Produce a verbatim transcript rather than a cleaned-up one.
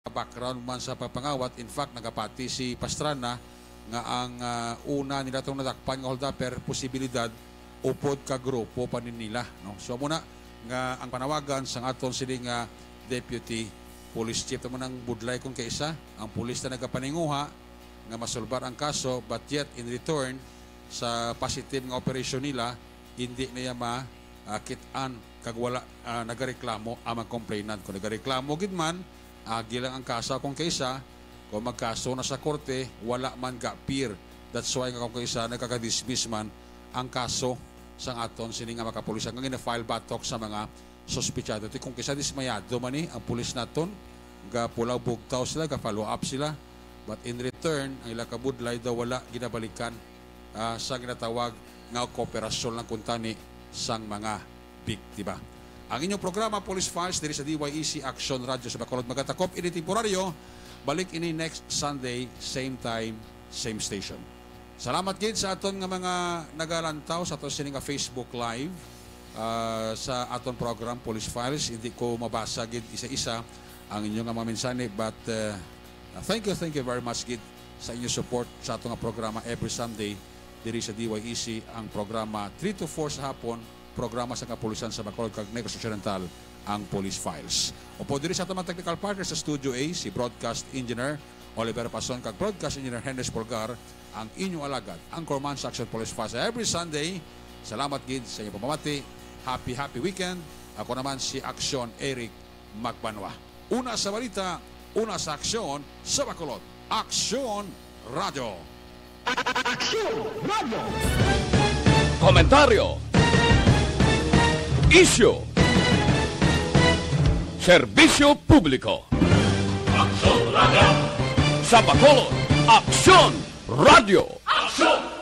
background man sa pagpangawat. In fact, nagapati si Pastrana nga ang, ah, una nila tong nadakpan nga holdupper, posibilidad upod ka grupo pa ni nila, no? So, amo na nga ang panawagan sang aton sini nga deputy police chief, amo nang budlay kon kaisa, ang pulis na nagapaninguha nga masulbar ang kaso, but yet in return sa positive nga operasyon nila, hindi niya ma, ah, kit-an kag wala, ah, nagareklamo ang mga complainant. Kung nagareklamo gid man, agi lang ang kaso kung kaisa. Kung magkaso na sa korte, wala man ga-appear. That's why nga kung kaisa nagkakadismiss man ang kaso sang aton sini nga mga kapulisan nga gina-file batok sa mga suspitsado. Ti kung kisa dismayado man ni ang pulis naton, gapulaw bugtaw sila, ga-follow up sila. But in return, ang ila kabudlay daw wala ginabalikan, ah, sa ginatawag nga kooperasyon lang kuntani sang mga biktima. Ang inyong programa, Police Files, diri sa D Y E C Action Radio sa Bacolod, magatakop ini temporaryo. Balik ini next Sunday, same time, same station. Salamat gid sa aton nga mga nagalantaw sa aton sini nga Facebook Live, ah, sa aton program, Police Files. Hindi ko mabasa gid isa-isa ang inyo nga mga mensahe, but, uh, thank you, thank you very much gid sa inyo support sa aton nga programa every Sunday diri sa D Y E C, ang programa three to four sa hapon, programa sa kapulisan sa Bacolod kag Negros Occidental, ang Police Files. Upod diri sa aton mga technical partners sa Studio A, si Broadcast Engineer Oliver Pason kag Broadcast Engineer Henry Pulgar, ang inyong alagad, anchorman sa Action Police Files every Sunday. Salamat gid sa inyong pamamati. Happy, happy weekend. Ako naman si Action Eric Magbanwa. Una sa balita, una sa aksyon sa Bacolod. Aksyon Radio. Aksyon Radio. Komentaryo. Isyu. Serbisyo publiko. Aksyon Radio. Sa Bacolod, Aksyon Radio. Aksyon